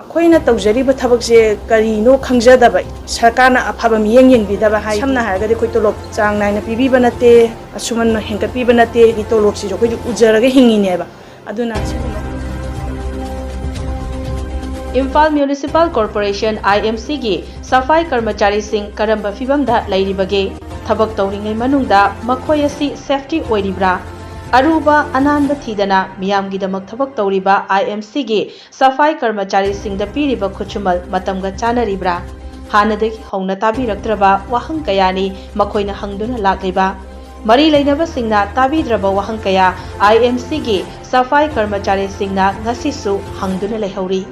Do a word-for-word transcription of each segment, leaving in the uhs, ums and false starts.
ꯑꯩꯈꯣꯏꯅ ꯇꯧꯖꯔꯤꯕ ꯊꯕꯛꯁꯦ ꯀꯔꯤꯅꯣ ꯈꯪꯖꯗꯕ, ꯁꯔꯀꯥꯔꯅ ꯑꯐꯕ ꯃꯤꯠꯌꯦꯡ ꯌꯦꯡꯕꯤꯗꯕ ꯍꯥꯏ꯫ ꯁꯝꯅ ꯍꯥꯏꯔꯒꯗꯤ, ꯑꯩꯈꯣꯏ ꯇꯣꯂꯣꯞ ꯆꯥꯡ ꯅꯥꯏꯅ ꯄꯤꯕꯤꯕ ꯅꯠꯇꯦ, ꯑꯁꯨꯃꯟ ꯍꯦꯟꯒꯠꯄꯤꯕ ꯅꯠꯇꯦ, ꯑꯩꯒꯤ ꯇꯣꯂꯣꯞꯁꯤꯁꯨ ꯑꯩꯈꯣꯏꯗꯤ ꯎꯖꯔꯒ ꯍꯤꯡꯉꯤꯅꯦꯕ꯫ ꯑꯗꯨꯅ ꯁꯤꯒꯨꯝꯕ ꯏꯝꯐꯥꯜ ꯃ꯭ꯌꯨꯅꯤꯁꯤꯄꯥꯜ ꯀꯣꯔꯄꯣꯔꯦꯁꯟ, IMCꯒꯤ ꯁꯐꯥꯏ ꯀꯔꯃꯆꯥꯔꯤꯁꯤꯡ ꯀꯔꯝꯕ ꯐꯤꯚꯝꯗ ꯂꯩꯔꯤꯕꯒꯦ? ꯊꯕꯛ ꯇꯧꯔꯤꯉꯩ ꯃꯅꯨꯡꯗ ꯃꯈꯣꯏ ꯑꯁꯤ ꯁꯦꯐꯇꯤ ꯑꯣꯏꯔꯤꯕ꯭ꯔꯥ? ꯑꯔꯨꯕ ꯑꯅꯥꯟꯕ ꯊꯤꯗꯅ ꯃꯤꯌꯥꯝꯒꯤꯗꯃꯛ ꯊꯕꯛ ꯇꯧꯔꯤꯕ IMCꯒꯤ ꯁꯐꯥꯏ ꯀꯔꯃꯆꯥꯔꯤꯁꯤꯡꯗ ꯄꯤꯔꯤꯕ ꯈꯨꯠꯁꯨꯃꯜ ꯃꯇꯝꯒ ꯆꯥꯅꯔꯤꯕ꯭ꯔꯥ? ꯍꯥꯟꯅꯗꯒꯤ ꯍꯧꯅ ꯇꯥꯕꯤꯔꯛꯇ꯭ꯔꯕ ꯋꯥꯍꯪ ꯀꯌꯥꯅꯤ ꯃꯈꯣꯏꯅ ꯍꯪꯗꯨꯅ ꯂꯥꯛꯂꯤꯕ꯫ ꯃꯔꯤ ꯂꯩꯅꯕꯁꯤꯡꯅ ꯇꯥꯕꯤꯗ꯭ꯔꯕ ꯋꯥꯍꯪ ꯀꯌꯥ IMCꯒꯤ ꯁꯐꯥꯏ ꯀꯔꯃꯆꯥꯔꯤꯁꯤꯡꯅ ꯉꯁꯤꯁꯨ ꯍꯪꯗꯨꯅ ꯂꯩꯍꯧꯔꯤ꯫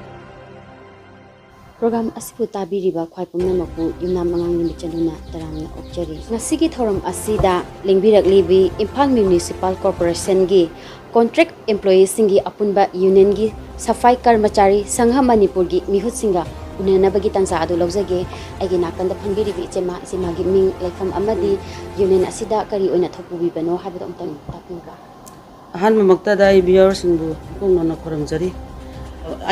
ꯄ꯭ꯔꯣꯒ꯭ꯔꯥꯝ ꯑꯁꯤꯕꯨ ꯇꯥꯕꯤꯔꯤꯕ ꯈ꯭ꯋꯥꯏ ꯄꯨꯝꯅꯃꯛꯄꯨ ꯌꯨꯝꯅꯥꯝ ꯑꯉꯥꯡ ꯅꯨꯃꯤꯠ ꯆꯟꯗꯨꯅ ꯇꯔꯥꯝꯅ ꯑꯣꯛꯆꯔꯤ꯫ ꯉꯁꯤꯒꯤ ꯊꯧꯔꯝ ꯑꯁꯤꯗ ꯂꯦꯡꯕꯤꯔꯛꯂꯤꯕꯤ ꯏꯝꯐꯥꯜ ꯃ꯭ꯌꯨꯅꯤꯁꯤꯄꯥꯜ ꯀꯣꯔꯄꯣꯔꯦꯁꯟꯒꯤ ꯀꯣꯟꯇ꯭ꯔꯦꯛ ꯑꯦꯝꯄ꯭ꯂꯣꯌꯤꯁꯤꯡꯒꯤ ꯑꯄꯨꯟꯕ ꯌꯨꯅꯤꯌꯟꯒꯤ ꯁꯐꯥꯏ ꯀꯔꯃꯆꯥꯔꯤ ꯁꯪꯘ ꯃꯅꯤꯄꯨꯔꯒꯤ ꯃꯤꯍꯨꯠꯁꯤꯡꯒ ꯎꯅꯅꯕꯒꯤ ꯇꯥꯟꯖꯥ ꯑꯗꯨ ꯂꯧꯖꯒꯦ꯫ ꯑꯩꯒꯤ ꯅꯥꯀꯟꯗ ꯐꯝꯕꯤꯔꯤꯕꯤ ꯏꯆꯦꯃ, ꯏꯆꯦꯃꯒꯤ ꯃꯤꯡ, ꯂꯩꯐꯝ ꯑꯃꯗꯤ ꯌꯨꯅꯤꯌꯟ ꯑꯁꯤꯗ ꯀꯔꯤ ꯑꯣꯏꯅ ꯊꯧꯄꯨꯕꯤꯕꯅꯣ ꯍꯥꯏꯕꯗꯨ ꯑꯃꯨꯛꯇꯪ ꯇꯥꯛꯄꯤꯌꯨꯕ꯫ ꯑꯍꯥꯟꯕꯃꯛꯇꯗ ꯑꯩ ꯚꯤꯌꯨꯋꯔꯁꯤꯡꯕꯨ ꯏꯀꯣꯛ ꯅꯧꯅ ꯈꯨꯔꯨꯝꯖꯔꯤ꯫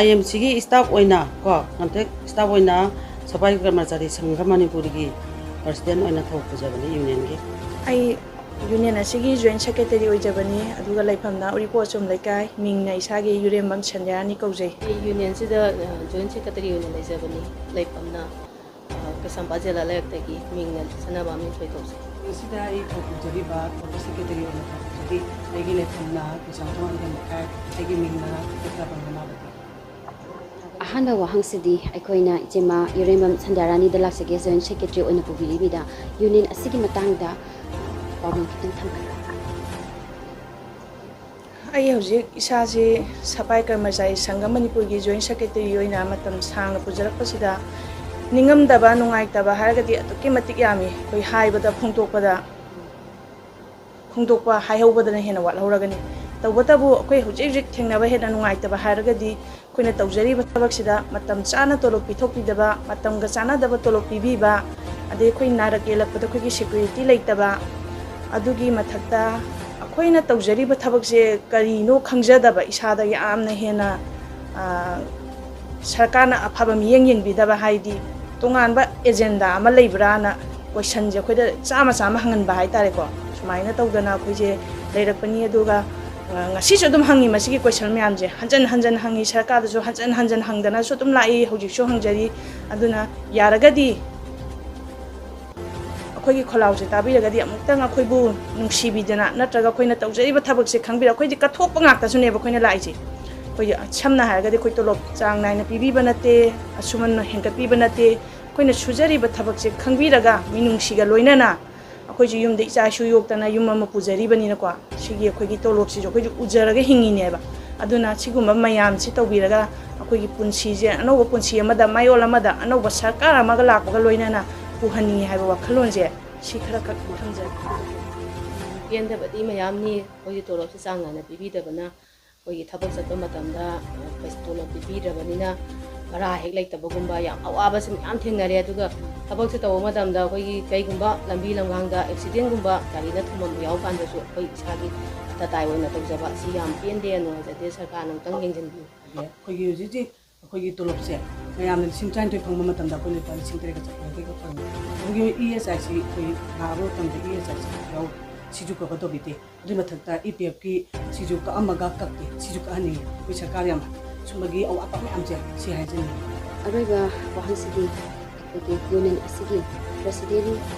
IMCꯒꯤ staff ꯑꯣꯏꯅ ꯀꯣ, ꯀꯣꯟꯇ꯭ꯔꯦꯛ staff ꯑꯣꯏꯅ ꯁꯐꯥꯏ ꯀꯔꯃꯆꯥꯔꯤ ꯁꯪꯘ ꯃꯅꯤꯄꯨꯔꯒꯤ president ꯑꯣꯏꯅ ꯊꯧ ꯄꯨꯖꯕꯅꯤ ꯌꯨꯅꯤꯌꯟꯒꯤ꯫ ꯑꯩ ꯌꯨꯅꯤꯌꯟ ꯑꯁꯤꯒꯤ ꯖꯣꯏꯟ ꯁꯦꯀ꯭ꯔꯦꯇꯔꯤ ꯑꯣꯏꯖꯕꯅꯤ, ꯑꯗꯨꯒ ꯂꯩꯐꯝꯅ ꯎꯔꯤꯄꯣꯛ ꯑꯆꯨꯝ ꯂꯩꯀꯥꯏ, ꯃꯤꯡꯅ ꯏꯁꯥꯒꯤ ꯌꯨꯔꯦꯝꯕꯝ ꯁꯟꯙ꯭ꯌꯥꯔꯥꯅꯤ ꯀꯧꯖꯩ꯫ ꯑꯩ ꯌꯨꯅꯤꯌꯟꯁꯤꯗ ꯖꯣꯏꯟ ꯁꯦꯀ꯭ꯔꯦꯇꯔꯤ ꯑꯣꯏꯅ ꯂꯩꯖꯕꯅꯤ꯫ ꯂꯩꯐꯝꯅ ꯀꯩꯁꯥꯝꯄꯥꯠ ꯖꯤꯂꯥ ꯂꯩꯔꯛꯇꯒꯤ, ꯃꯤꯡꯅ ꯁꯅꯥꯃꯍꯤ ꯊꯣꯏꯇꯣꯛꯆꯩ꯫ ꯃꯁꯤꯗ ꯑꯩ ꯊꯧꯄꯨꯖꯔꯤꯕ ꯀꯣꯟꯇ꯭ꯔꯦꯛ ꯁꯦꯀ꯭ꯔꯦꯇꯔꯤ ꯑꯣꯏꯅ ꯊꯧꯄꯨꯖꯔꯤ꯫ ꯑꯩꯒꯤ ꯂꯩꯐꯝꯅ ꯀꯩꯁꯥꯝꯊꯣꯡ ꯍꯤꯡꯒꯣꯜ ꯂꯩꯀꯥꯏ꯫ ꯑꯩꯒꯤ ꯃꯤꯡꯅ ꯀꯩꯊꯦꯜ ꯄꯝ ꯔꯃꯥꯕꯇꯤ꯫ ꯑꯍꯥꯟꯕ ꯋꯥꯍꯪꯁꯤꯗꯤ ꯑꯩꯈꯣꯏꯅ ꯏꯆꯦꯃ ꯌꯨꯔꯦꯝꯕꯝ ꯁꯟꯙ꯭ꯌꯥꯔꯥꯅꯤꯗ ꯂꯥꯛꯆꯒꯦ, ꯖꯣꯏꯟ ꯁꯦꯀ꯭ꯔꯦꯇꯔꯤ ꯑꯣꯏꯅ ꯄꯨꯕꯤꯔꯤꯕꯤꯗ ꯌꯨꯅꯤꯌꯟ ꯑꯁꯤꯒꯤ ꯃꯇꯥꯡꯗ ꯄꯥꯎꯗꯝ ꯈꯤꯇꯪ ꯊꯝꯕꯤꯌꯨ꯫ ꯑꯩ ꯍꯧꯖꯤꯛ ꯏꯁꯥꯁꯤ ꯁꯐꯥꯏ ꯀꯔꯃꯆꯥꯔꯤ ꯁꯪꯘ ꯃꯅꯤꯄꯨꯔꯒꯤ ꯖꯣꯏꯟ ꯁꯦꯀ꯭ꯔꯦꯇꯔꯤ ꯑꯣꯏꯅ ꯃꯇꯝ ꯁꯥꯡꯅ ꯄꯨꯖꯔꯛꯄꯁꯤꯗ ꯅꯤꯡꯉꯝꯗꯕ, ꯅꯨꯡꯉꯥꯏꯇꯕ ꯍꯥꯏꯔꯒꯗꯤ ꯑꯗꯨꯛꯀꯤ ꯃꯇꯤꯛ ꯌꯥꯝꯃꯤ꯫ ꯑꯩꯈꯣꯏ ꯍꯥꯏꯕꯗ ꯐꯣꯡꯗꯣꯛꯄꯗ, ꯐꯣꯡꯗꯣꯛꯄ ꯍꯥꯏꯍꯧꯕꯗꯅ ꯍꯦꯟꯅ ꯋꯥꯠꯍꯧꯔꯒꯅꯤ꯫ ꯇꯧꯕꯇꯕꯨ ꯑꯩꯈꯣꯏ ꯍꯧꯖꯤꯛ ꯍꯧꯖꯤꯛ ꯊꯦꯡꯅꯕ ꯍꯦꯟꯅ ꯅꯨꯡꯉꯥꯏꯇꯕ ꯍꯥꯏꯔꯒꯗꯤ ꯑꯩꯈꯣꯏꯅ ꯇꯧꯖꯔꯤꯕ ꯊꯕꯛꯁꯤꯗ ꯃꯇꯝ ꯆꯥꯅ ꯇꯣꯂꯣꯞ ꯄꯤꯊꯣꯛꯄꯤꯗꯕ, ꯃꯇꯝꯒ ꯆꯥꯟꯅꯗꯕ ꯇꯣꯂꯣꯞ ꯄꯤꯕꯤꯕ, ꯑꯗꯩ ꯑꯩꯈꯣꯏ ꯅꯥꯔꯛ ꯌꯦꯛꯂꯛꯄꯗ ꯑꯩꯈꯣꯏꯒꯤ ꯁꯦꯀ꯭ꯌꯨꯔꯤꯇꯤ ꯂꯩꯇꯕ, ꯑꯗꯨꯒꯤ ꯃꯊꯛꯇ ꯑꯩꯈꯣꯏꯅ ꯇꯧꯖꯔꯤꯕ ꯊꯕꯛꯁꯦ ꯀꯔꯤꯅꯣ ꯈꯪꯖꯗꯕ, ꯏꯁꯥꯗ ꯌꯥꯝꯅ ꯍꯦꯟꯅ, ꯑ, ꯁꯔꯀꯥꯔꯅ ꯑꯐꯕ ꯃꯤꯠꯌꯦꯡ ꯌꯦꯡꯕꯤꯗꯕ, ꯍꯥꯏꯗꯤ ꯇꯣꯉꯥꯟꯕ ꯑꯦꯖꯦꯟꯗꯥ ꯑꯃ ꯂꯩꯕ꯭ꯔꯥꯅ ꯀꯣꯏꯁꯟꯁꯦ ꯑꯩꯈꯣꯏꯗ ꯆꯥꯝꯃ ꯆꯥꯝꯃ ꯍꯪꯍꯟꯕ ꯍꯥꯏꯇꯥꯔꯦꯀꯣ꯫ ꯁꯨꯃꯥꯏꯅ ꯇꯧꯗꯅ ꯑꯩꯈꯣꯏꯁꯦ ꯂꯩꯔꯛꯄꯅꯤ꯫ ꯑꯗꯨꯒ, ꯑ, ꯉꯁꯤꯁꯨ ꯑꯗꯨꯝ ꯍꯪꯉꯤ, ꯃꯁꯤꯒꯤ ꯀꯣꯏꯁꯟ ꯃꯌꯥꯝꯁꯦ ꯍꯟꯖꯟ ꯍꯟꯖꯟ ꯍꯪꯉꯤ, ꯁꯔꯀꯥꯔꯗꯁꯨ ꯍꯟꯖꯟ ꯍꯟꯖꯟ ꯍꯪꯗꯅꯁꯨ ꯑꯗꯨꯝ ꯂꯥꯛꯏ, ꯍꯧꯖꯤꯛꯁꯨ ꯍꯪꯖꯔꯤ꯫ ꯑꯗꯨꯅ ꯌꯥꯔꯒꯗꯤ ꯑꯩꯈꯣꯏꯒꯤ ꯈꯣꯜꯂꯥꯎꯁꯦ ꯇꯥꯕꯤꯔꯒꯗꯤ ꯑꯃꯨꯛꯇꯪ ꯑꯩꯈꯣꯏꯕꯨ ꯅꯨꯡꯁꯤꯕꯤꯗꯅ, ꯅꯠꯇ꯭ꯔꯒ ꯑꯩꯈꯣꯏꯅ ꯇꯧꯖꯔꯤꯕ ꯊꯕꯛꯁꯦ ꯈꯪꯕꯤꯔ-, ꯑꯩꯈꯣꯏꯗꯤ ꯀꯠꯊꯣꯛꯄ ꯉꯥꯛꯇꯁꯨꯅꯦꯕ ꯑꯩꯈꯣꯏꯅ ꯂꯥꯛꯏꯁꯦ꯫ ꯑꯩꯈꯣꯏꯒꯤ, ꯁꯝꯅ ꯍꯥꯏꯔꯒꯗꯤ ꯑꯩꯈꯣꯏ ꯇꯣꯂꯣꯞ ꯆꯥꯡ ꯅꯥꯏꯅ ꯄꯤꯕꯤꯕ ꯅꯠꯇꯦ, ꯑꯁꯨꯃꯟ ꯍꯦꯟꯒꯠꯄꯤꯕ ꯅꯠꯇꯦ꯫ ꯑꯩꯈꯣꯏꯅ ꯁꯨꯖꯔꯤꯕ ꯊꯕꯛꯁꯦ ꯈꯪꯕꯤꯔꯒ, ꯃꯤꯅꯨꯡꯁꯤꯒ ꯂꯣꯏꯅꯅ, ꯑꯩꯈꯣꯏꯁꯨ ꯌꯨꯝꯗ ꯏꯆꯥ ꯏꯁꯨ ꯌꯣꯛꯇꯅ ꯌꯨꯝ ꯑꯃ ꯄꯨꯖꯔꯤꯕꯅꯤꯅꯀꯣ, ꯁꯤꯒꯤ ꯑꯩꯈꯣꯏꯒꯤ ꯇꯣꯂꯣꯞꯁꯤꯁꯨ ꯑꯩꯈꯣꯏꯁꯨ ꯎꯖꯔꯒ ꯍꯤꯡꯉꯤꯅꯦꯕ꯫ ꯑꯗꯨꯅ ꯁꯤꯒꯨꯝꯕ ꯃꯌꯥꯝꯁꯤ ꯇꯧꯕꯤꯔꯒ ꯑꯩꯈꯣꯏꯒꯤ ꯄꯨꯟꯁꯤꯁꯦ ꯑꯅꯧꯕ ꯄꯨꯟꯁꯤ ꯑꯃꯗ, ꯃꯌꯣꯜ ꯑꯃꯗ, ꯑꯅꯧꯕ ꯁꯔꯀꯥꯔ ꯑꯃꯒ ꯂꯥꯛꯄꯒ ꯂꯣꯏꯅꯅ ꯄꯨꯍꯟꯅꯤꯡꯉꯤ ꯍꯥꯏꯕ ꯋꯥꯈꯜꯂꯣꯟꯁꯦ ꯁꯤ ꯈꯔꯈꯛ ꯊꯝꯖꯒꯦ꯫ ꯄꯦꯟꯗꯕꯗꯤ ꯃꯌꯥꯝꯅꯤ꯫ ꯑꯩꯈꯣꯏꯒꯤ ꯇꯣꯂꯣꯞꯁꯦ ꯆꯥꯡ ꯅꯥꯏꯅ ꯄꯤꯕꯤꯗꯕꯅ, ꯑꯩꯈꯣꯏꯒꯤ ꯊꯕꯛ ꯆꯠꯄ ꯃꯇꯝꯗ, ꯑ, ꯄꯩꯁꯥ ꯇꯣꯂꯣꯞ ꯄꯤꯕꯤꯗ꯭ꯔꯕꯅꯤꯅ ꯚꯔꯥ ꯍꯦꯛ ꯂꯩꯇꯕꯒꯨꯝꯕ ꯌꯥꯝ ꯑꯋꯥꯕꯁꯤ ꯃꯌꯥꯝ ꯊꯦꯡꯅꯔꯦ꯫ ꯑꯗꯨꯒ ꯊꯕꯛꯁꯦ ꯇꯧꯕ ꯃꯇꯝꯗ ꯑꯩꯈꯣꯏꯒꯤ ꯀꯩꯒꯨꯝꯕ ꯂꯝꯕꯤ ꯂꯝꯈꯥꯡꯗ ꯑꯦꯛꯁꯤꯗꯦꯟꯒꯨꯝꯕ ꯒꯥꯔꯤꯅ ꯊꯣꯝꯃꯝꯕ ꯌꯥꯎ ꯀꯥꯟꯗꯁꯨ ꯑꯩꯈꯣꯏ ꯏꯁꯥꯒꯤ ꯇꯇꯥꯏ ꯑꯣꯏꯅ ꯇꯧꯖꯕ ꯑꯁꯤ ꯌꯥꯝ ꯄꯦꯟꯗꯦ, ꯅꯨꯡꯉꯥꯏꯖꯗꯦ꯫ ꯁꯔꯀꯥꯔꯅ ꯑꯃꯨꯛꯇꯪ ꯌꯦꯡꯁꯤꯟꯕꯤꯌꯨ꯫ ꯑꯩꯈꯣꯏꯒꯤ ꯍꯧꯖꯤꯛ ꯍꯧꯖꯤꯛ ꯑꯩꯈꯣꯏꯒꯤ ꯇꯣꯂꯣꯞꯁꯦ ꯃꯌꯥꯝꯅ ꯂꯤꯁꯤꯡ ꯇꯔꯥꯅꯤꯊꯣꯏ ꯐꯪꯕ ꯃꯇꯝꯗ ꯑꯩꯈꯣꯏꯅ ꯂꯨꯄꯥ ꯂꯤꯁꯤꯡ ꯇꯔꯦꯠꯀ ꯆꯥꯇ꯭ꯔꯨꯛ ꯌꯥꯡꯈꯩꯈꯛ ꯐꯪꯉꯤ꯫ ꯑꯗꯨꯒꯤ ꯏ ꯑꯦꯁ ꯑꯥꯏ ꯁꯤ ꯑꯩꯈꯣꯏ ꯂꯥꯛꯑꯕ ꯃꯇꯝꯗ ꯏ ꯑꯦꯁ ꯑꯥꯏ ꯁꯤ ꯌꯥꯎ-, ꯁꯤꯁꯨ ꯀꯕꯔ ꯇꯧꯕꯤꯗꯦ꯫ ꯑꯗꯨꯒꯤ ꯃꯊꯛꯇ ꯏ ꯄꯤ ꯑꯦꯐꯀꯤ ꯁꯤꯁꯨ ꯀꯛꯑꯝꯃꯒ ꯀꯛꯇꯦ꯫ ꯁꯤꯁꯨ ꯀꯛꯍꯟꯅꯤꯡꯉꯤ꯫ ꯑꯩꯈꯣꯏ ꯁꯔꯀꯥꯔ ꯌꯥꯝ ꯁꯨꯝꯕꯒꯤ ꯑꯋꯥꯠꯄ ꯃꯌꯥꯝꯁꯦ ꯁꯤ ꯍꯥꯏꯖꯅꯤꯡꯉꯤ꯫ ꯑꯔꯣꯏꯕ ꯋꯥꯍꯪꯁꯤꯗꯤ ꯑꯩꯈꯣꯏꯒꯤ ꯌꯨꯅꯤꯌꯟ ꯑꯁꯤꯒꯤ ꯄ꯭ꯔꯦꯁꯤꯗꯦꯟ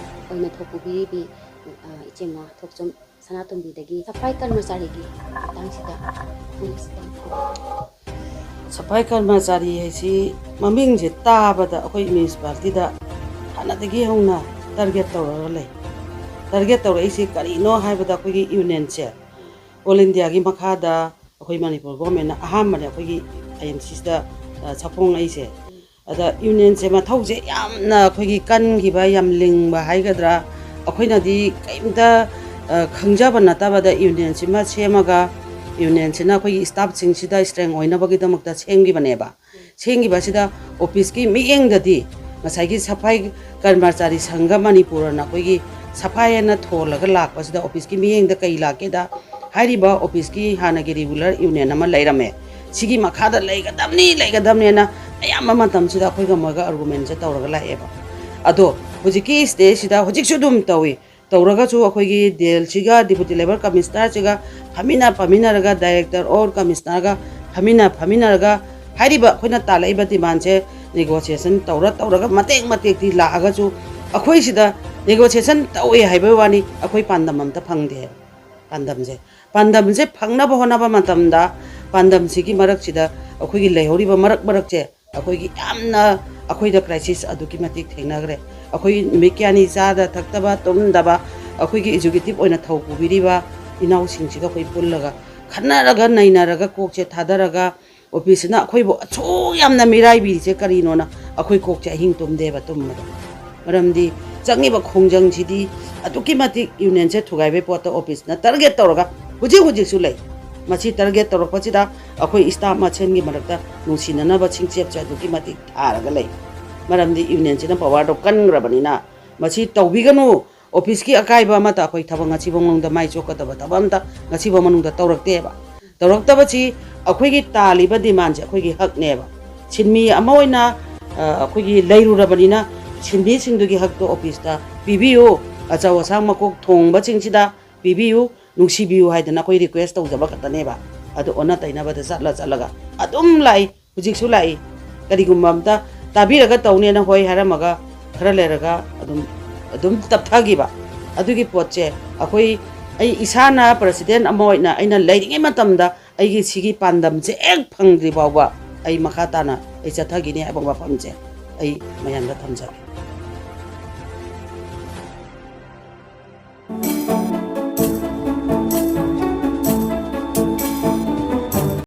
ꯑꯣꯏꯅ ꯊꯧꯄꯨꯕꯤꯔꯤꯕꯤ, ꯑ, ꯏꯆꯦꯃ ꯊꯣꯛꯆꯣꯝ ꯁꯅꯥꯇꯣꯝꯕꯤꯗꯒꯤ ꯁꯐꯥꯏ ꯀꯔꯃꯆꯥꯔꯤꯒꯤ ꯃꯇꯥꯡꯁꯤꯗ ꯄꯨꯂꯤꯁꯇ ꯁꯐꯥꯏ ꯀꯔꯃꯆꯥꯔꯤ ꯍꯥꯏꯁꯤ ꯃꯃꯤꯡꯁꯦ ꯇꯥꯕꯗ ꯑꯩꯈꯣꯏ ꯃ꯭ꯌꯨꯅꯤꯁꯤꯄꯥꯂꯤꯇꯤꯗ ꯍꯥꯟꯅꯗꯒꯤ ꯍꯧꯅ ꯇꯥꯔꯒꯦꯠ ꯇꯧꯔꯒ ꯂꯩ꯫ ꯇꯥꯔꯒꯦꯠ ꯇꯧꯔꯛꯏꯁꯤ ꯀꯔꯤꯅꯣ ꯍꯥꯏꯕꯗ ꯑꯩꯈꯣꯏꯒꯤ ꯌꯨꯅꯤꯌꯟꯁꯦ ꯑꯣꯜ ꯏꯟꯗꯤꯌꯥꯒꯤ ꯃꯈꯥꯗ ꯑꯩꯈꯣꯏ ꯃꯅꯤꯄꯨꯔ ꯒꯣꯔꯃꯦꯟꯅ ꯑꯍꯥꯟꯕꯅꯦ ꯑꯩꯈꯣꯏꯒꯤ ꯑꯥꯏ ꯑꯦꯝ ꯁꯤꯁꯤꯗ, ꯑ, ꯁꯛꯐꯣꯡꯂꯛꯏꯁꯦ꯫ ꯑꯗ ꯌꯨꯅꯤꯌꯟꯁꯦ ꯃꯊꯧꯁꯦ ꯌꯥꯝꯅ ꯑꯩꯈꯣꯏꯒꯤ ꯀꯟꯈꯤꯕ, ꯌꯥꯝ ꯂꯤꯡꯕ ꯍꯥꯏꯒꯗ꯭ꯔꯥ, ꯑꯩꯈꯣꯏꯅꯗꯤ ꯀꯔꯤꯝꯇ, ꯑ, ꯈꯪꯖꯕ ꯅꯠꯇꯕꯗ ꯌꯨꯅꯤꯌꯟꯁꯤꯃ ꯁꯦꯝꯃꯒ, ꯌꯨꯅꯤꯌꯟꯁꯤꯅ ꯑꯩꯈꯣꯏꯒꯤ ꯁ꯭ꯇꯥꯐꯁꯤꯡꯁꯤꯗ ꯁ꯭ꯇꯔꯦꯡ ꯑꯣꯏꯅꯕꯒꯤꯗꯃꯛꯇ ꯁꯦꯝꯈꯤꯕꯅꯦꯕ꯫ ꯁꯦꯝꯈꯤꯕꯁꯤꯗ ꯑꯣꯐꯤꯁꯀꯤ ꯃꯤꯠꯌꯦꯡꯗꯗꯤ ꯉꯁꯥꯏꯒꯤ ꯁꯐꯥꯏ ꯀꯔꯃꯆꯥꯔꯤ ꯁꯪꯘ ꯃꯅꯤꯄꯨꯔꯅ ꯑꯩꯈꯣꯏꯒꯤ ꯁꯐꯥꯏ ꯍꯥꯏꯅ ꯊꯣꯜꯂꯒ ꯂꯥꯛꯄꯁꯤꯗ ꯑꯣꯐꯤꯁꯀꯤ ꯃꯤꯠꯌꯦꯡꯗ ꯀꯩ ꯂꯥꯛꯀꯦꯗ, ꯍꯥꯏꯔꯤꯕ ꯑꯣꯐꯤꯁꯀꯤ ꯍꯥꯟꯅꯒꯤ ꯔꯤꯒꯨꯂꯔ ꯌꯨꯅꯤꯌꯟ ꯑꯃ ꯂꯩꯔꯝꯃꯦ꯫ ꯁꯤꯒꯤ ꯃꯈꯥꯗ ꯂꯩꯒꯗꯕꯅꯤ, ꯂꯩꯒꯗꯕꯅꯦꯅ ꯑꯌꯥꯝꯕ ꯃꯇꯝꯁꯤꯗ ꯑꯩꯈꯣꯏꯒ ꯃꯣꯏꯒ ꯑꯥꯔꯒꯨꯃꯦꯟꯁꯦ ꯇꯧꯔꯒ ꯂꯥꯛꯑꯦꯕ꯫ ꯑꯗꯣ ꯍꯧꯖꯤꯛꯀꯤ ꯁ꯭ꯇꯦꯖꯁꯤꯗ ꯍꯧꯖꯤꯛꯁꯨ ꯑꯗꯨꯝ ꯇꯧꯏ꯫ ꯇꯧꯔꯒꯁꯨ ꯑꯩꯈꯣꯏꯒꯤ ꯗꯦꯜꯁꯤꯒ ꯗꯤꯄꯨꯇꯤ ꯂꯦꯕꯔ ꯀꯃꯤꯁꯅꯔꯁꯤꯒ ꯐꯝꯃꯤꯟꯅ ꯐꯝꯃꯤꯟꯅꯔꯒ, ꯗꯥꯏꯔꯦꯛꯇꯔ ꯑꯣꯔ ꯀꯃꯤꯁꯅꯔꯒ ꯐꯝꯃꯤꯟꯅ ꯐꯝꯃꯤꯟꯅꯔꯒ ꯍꯥꯏꯔꯤꯕ ꯑꯩꯈꯣꯏꯅ ꯇꯥꯜꯂꯛꯏꯕ ꯗꯤꯃꯥꯟꯁꯦ ꯅꯦꯒꯣꯁꯤꯌꯦꯁꯟ ꯇꯧꯔ ꯇꯧꯔꯒ ꯃꯇꯦꯛ ꯃꯇꯦꯛꯇꯤ ꯂꯥꯛꯑꯒꯁꯨ ꯑꯩꯈꯣꯏꯁꯤꯗ ꯅꯦꯒꯣꯁꯤꯌꯦꯁꯟ ꯇꯧꯏ ꯍꯥꯏꯕꯩ ꯋꯥꯅꯤ, ꯑꯩꯈꯣꯏ ꯄꯥꯟꯗꯝ ꯑꯝꯇ ꯐꯪꯗꯦ꯫ ꯄꯥꯟꯗꯝꯁꯦ, ꯄꯥꯟꯗꯝꯁꯦ ꯐꯪꯅꯕ ꯍꯣꯠꯅꯕ ꯃꯇꯝꯗ ꯄꯥꯟꯗꯝꯁꯤꯒꯤ ꯃꯔꯛꯁꯤꯗ ꯑꯩꯈꯣꯏꯒꯤ ꯂꯩꯍꯧꯔꯤꯕ ꯃꯔꯛ ꯃꯔꯛꯁꯦ ꯑꯩꯈꯣꯏꯒꯤ ꯌꯥꯝꯅ ꯑꯩꯈꯣꯏꯗ ꯀ꯭ꯔꯥꯏꯁꯤꯁ ꯑꯗꯨꯛꯀꯤ ꯃꯇꯤꯛ ꯊꯦꯡꯅꯈ꯭ꯔꯦ꯫ ꯑꯩꯈꯣꯏ ꯅꯨꯃꯤꯠ ꯀꯌꯥꯅꯤ ꯆꯥꯗ ꯊꯛꯇꯕ ꯇꯨꯝꯗꯕ ꯑꯩꯈꯣꯏꯒꯤ ꯑꯦꯛꯖꯤꯀ꯭ꯌꯨꯇꯤꯞ ꯑꯣꯏꯅ ꯊꯧ ꯄꯨꯕꯤꯔꯤꯕ ꯏꯅꯥꯎꯁꯤꯡꯁꯤꯒ ꯑꯩꯈꯣꯏ ꯄꯨꯜꯂꯒ ꯈꯟꯅꯔꯒ ꯅꯩꯅꯔꯒ ꯀꯣꯛꯁꯦ ꯊꯥꯗꯔꯒ ꯑꯣꯐꯤꯁꯁꯤꯅ ꯑꯩꯈꯣꯏꯕꯨ ꯑꯁꯨꯛ ꯌꯥꯝꯅ ꯃꯤꯔꯥꯏꯕꯤꯔꯤꯁꯦ ꯀꯔꯤꯅꯣꯅ ꯑꯩꯈꯣꯏ ꯀꯣꯛꯁꯦ ꯑꯍꯤꯡ ꯇꯨꯝꯗꯦꯕ ꯇꯨꯝꯕꯗ꯫ ꯃꯔꯝꯗꯤ ꯆꯪꯉꯤꯕ ꯈꯣꯡꯖꯪꯁꯤꯗꯤ ꯑꯗꯨꯛꯀꯤ ꯃꯇꯤꯛ ꯌꯨꯅꯤꯌꯟꯁꯦ ꯊꯨꯒꯥꯏꯕꯩ ꯄꯣꯠꯇ ꯑꯣꯐꯤꯁꯅ ꯇꯥꯔꯒꯦꯠ ꯇꯧꯔꯒ ꯍꯧꯖꯤꯛ ꯍꯧꯖꯤꯛꯁꯨ ꯂꯩ꯫ ꯃꯁꯤ ꯇꯥꯔꯒꯦꯠ ꯇꯧꯔꯛꯄꯁꯤꯗ ꯑꯩꯈꯣꯏ ꯁ꯭ꯇꯥꯐ ꯃꯁꯦꯟꯒꯤ ꯃꯔꯛꯇ ꯅꯨꯡꯁꯤꯅꯅꯕ ꯁꯤꯡꯆꯦꯞꯁꯦ ꯑꯗꯨꯛꯀꯤ ꯃꯇꯤꯛ ꯊꯥꯔꯒ ꯂꯩ꯫ ꯃꯔꯝꯗꯤ ꯌꯨꯅꯤꯌꯟꯁꯤꯅ ꯄꯋꯥꯔꯗꯣ ꯀꯟꯈ꯭ꯔꯕꯅꯤꯅ ꯃꯁꯤ ꯇꯧꯕꯤꯒꯅꯨ, ꯑꯣꯐꯤꯁꯀꯤ ꯑꯀꯥꯏꯕ ꯑꯃꯠꯇ ꯑꯩꯈꯣꯏ ꯊꯕꯛ ꯉꯁꯤꯐꯥꯎ ꯃꯅꯨꯡꯗ ꯃꯥꯏ ꯆꯣꯛꯀꯗꯕ ꯊꯕꯛ ꯑꯝꯇ ꯉꯁꯤꯐꯥꯎ ꯃꯅꯨꯡꯗ ꯇꯧꯔꯛꯇꯦꯕ꯫ ꯇꯧꯔꯛꯇꯕꯁꯤ ꯑꯩꯈꯣꯏꯒꯤ ꯇꯥꯜꯂꯤꯕ ꯗꯤꯃꯥꯟꯁꯦ ꯑꯩꯈꯣꯏꯒꯤ ꯍꯛꯅꯦꯕ꯫ ꯁꯤꯟꯃꯤ ꯑꯃ ꯑꯣꯏꯅ, ꯑ, ꯑꯩꯈꯣꯏꯒꯤ ꯂꯩꯔꯨꯔꯕꯅꯤꯅ ꯁꯤꯟꯃꯤꯁꯤꯡꯗꯨꯒꯤ ꯍꯛꯇꯣ ꯑꯣꯐꯤꯁꯇ ꯄꯤꯕꯤꯌꯨ, ꯑꯆꯧ ꯑꯁꯥꯡ ꯃꯀꯣꯛ ꯊꯣꯡꯕꯁꯤꯡꯁꯤꯗ ꯄꯤꯕꯤꯌꯨ, ꯅꯨꯡꯁꯤꯕꯤꯌꯨ ꯍꯥꯏꯗꯅ ꯑꯩꯈꯣꯏ ꯔꯤꯀ꯭ꯋꯦꯁ ꯇꯧꯖꯕ ꯈꯛꯇꯅꯦꯕ꯫ ꯑꯗꯨ ꯑꯣꯟꯅ ꯇꯩꯅꯕꯗ ꯆꯠꯂ ꯆꯠꯂꯒ ꯑꯗꯨꯝ ꯂꯥꯛꯏ, ꯍꯧꯖꯤꯛꯁꯨ ꯂꯥꯛꯏ꯫ ꯀꯔꯤꯒꯨꯝꯕ ꯑꯝꯇ ꯇꯥꯕꯤꯔꯒ ꯇꯧꯅꯦꯅ ꯍꯣꯏ ꯍꯥꯏꯔꯝꯃꯒ ꯈꯔ ꯂꯩꯔꯒ ꯑꯗꯨꯝ, ꯑꯗꯨꯝ ꯇꯞꯊꯈꯤꯕ꯫ ꯑꯗꯨꯒꯤ ꯄꯣꯠꯁꯦ ꯑꯩꯈꯣꯏ, ꯑꯩ ꯏꯁꯥꯅ ꯄ꯭ꯔꯁꯤꯗꯦꯟ ꯑꯃ ꯑꯣꯏꯅ ꯑꯩꯅ ꯂꯩꯔꯤꯉꯩ ꯃꯇꯝꯗ ꯑꯩꯒꯤ ꯁꯤꯒꯤ ꯄꯥꯟꯗꯝꯁꯦ ꯍꯦꯛ ꯐꯪꯗ꯭ꯔꯤ ꯐꯥꯎꯕ ꯑꯩ ꯃꯈꯥ ꯇꯥꯅ ꯑꯩ ꯆꯠꯊꯈꯤꯅꯤ ꯍꯥꯏꯕ ꯋꯥꯐꯝꯁꯦ ꯑꯩ ꯃꯌꯥꯝꯗ ꯊꯝꯖꯒꯦ꯫